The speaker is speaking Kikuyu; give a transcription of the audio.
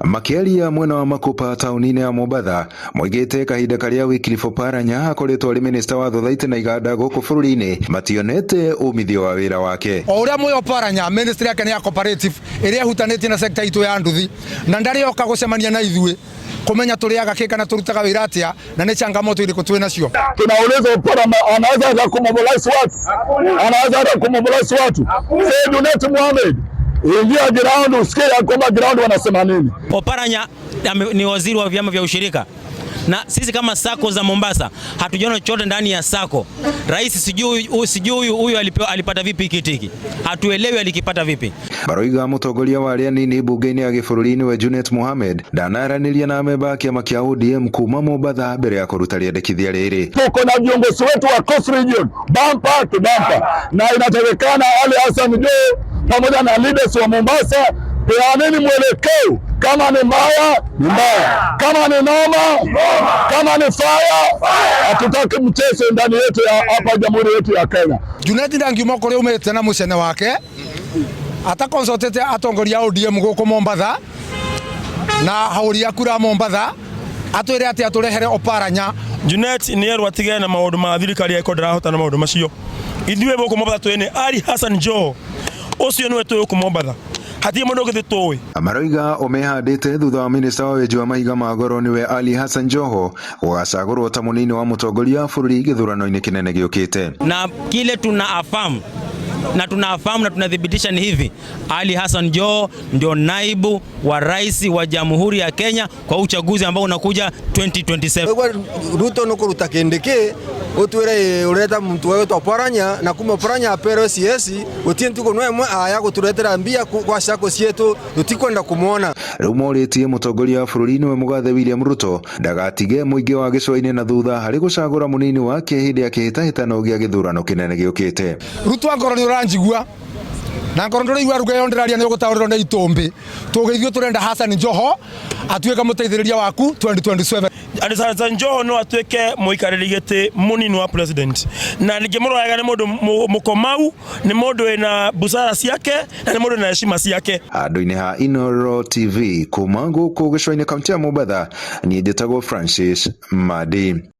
Makĩaria mwena wa Makupa taũni-inĩ ya Mombatha, moigĩte kahinda karĩa Wycliffe Oparanya akoretwo arĩ minista wa thothaitĩ na iganda gũkũ bũrũri-inĩ mationete umithio wa wĩra wake. O ũrĩa mwĩ Oparanya, ministry yake nĩ ya cooperative ĩrĩa ĩhutanĩtie na sector itũ ya nduthi, na ndarĩ oka gũcemania na ithuĩ kũmenya tũrĩaga kĩ kana tũrutaga wĩra atĩa na nĩ changamoto irĩkũ twĩ nacio. Tunauliza Oparanya anaweza hata kumobilize watu, anaweza hata kumobilize watu. Said Junet Mohamed, ingia ground usikie ya kwamba ground wanasema nini. Oparanya ni waziri wa vyama vya ushirika na sisi kama sako za Mombasa hatujaona chochote ndani ya sako. Rais sijui huyu alipata vipi kiti hiki, hatuelewi alikipata vipi. Baroiga mũtongoria wa arĩa anini mbunge-inĩ ya gĩbũrũri nĩwe Junet Mohamed ndanaranĩria na amemba a kĩama kĩa ODM kuma Mombatha mbere ya kũruta rĩendekithia rĩrĩ. Tuko na viongozi wetu wa Coast Region bumper to bumper, na inatakikana Ali Hassan Joho pamoja na leaders wa Mombasa, peaneni mwelekeo. Kama ni mbaya ni mbaya, kama ni noma, kama ni fire. Hatutaki mchezo ndani yetu ya hapa jamhuri yetu ya Kenya. Junet ndangiuma kũrĩa umĩte na mũcene wake atakonsultĩte atongoria a ODM gũkũ Mombatha na ahũri a kura a Mombatha atwĩre atĩ atũrehere Oparanya. Junet nĩ erwo atigane na maũndũ ma thirikari angĩkorwo ndarahota na maũndũ macio. Ithuĩ gũkũ Mombatha twĩ nĩ Ali Hassan Joho, ũcio nĩwe twĩ gũkũ Mombatha, hatirĩ mũndũ ũngĩ tũĩ. Maroiga ũmehandĩte thutha wa minista wa wenji wa mahiga ma goro nĩwe Ali Hassan Joho gũgacagũrwo ta mũnini wa mũtongoria wa bũrũri gĩthurano-inĩ kĩnene gĩũkĩte. Na kile tuna-affirm na tuna-affirm na tunathibitisha ni hivi, Ali Hassan Joho ndio naibu wa rais wa Jamhuri ya Kenya kwa uchaguzi ambao unakuja 2027. Ruto nukuruta kindi ki utwire ureta muntu wetwa Oparanya na kuma Oparanya aperwe CS gutie ntuku no imwe aya guturetera mbia kwa sako cietu tutikwenda kumuona. Rĩu morĩtie mũtongoria wa bũrũri nĩwe mũgathe William Ruto ndagatige mũingĩ wa gĩcũa-inĩ na thutha harĩ gũcagũra mũnini wake hĩndĩ ya kĩhĩtahĩtano gĩa gĩthurano kĩnene gĩũkĩte. Ruto angorwo nĩ ũranjigua na ngorwo ndũraigua ruga ĩyo ndĩraria nĩ ũgũtaũrĩrwo nĩ itũmbĩ tũgĩithuĩ tũrenda Hassan Joho atuĩke mũteithĩrĩria waku 2027. Ali Hassan Joho no atuĩke mũikarĩri gĩtĩ mũnini wa president, na ningĩmũrora wega nĩ mũndũ mũkomau, nĩ mũndũ wĩna busara ciake na nĩ mũndũ wĩna heshima ciake. Handũ-inĩ ha Inooro TV kuma gũkũ gĩcũa-inĩ kaunti ya Mombatha, niĩ njĩtagwo Francis Madi.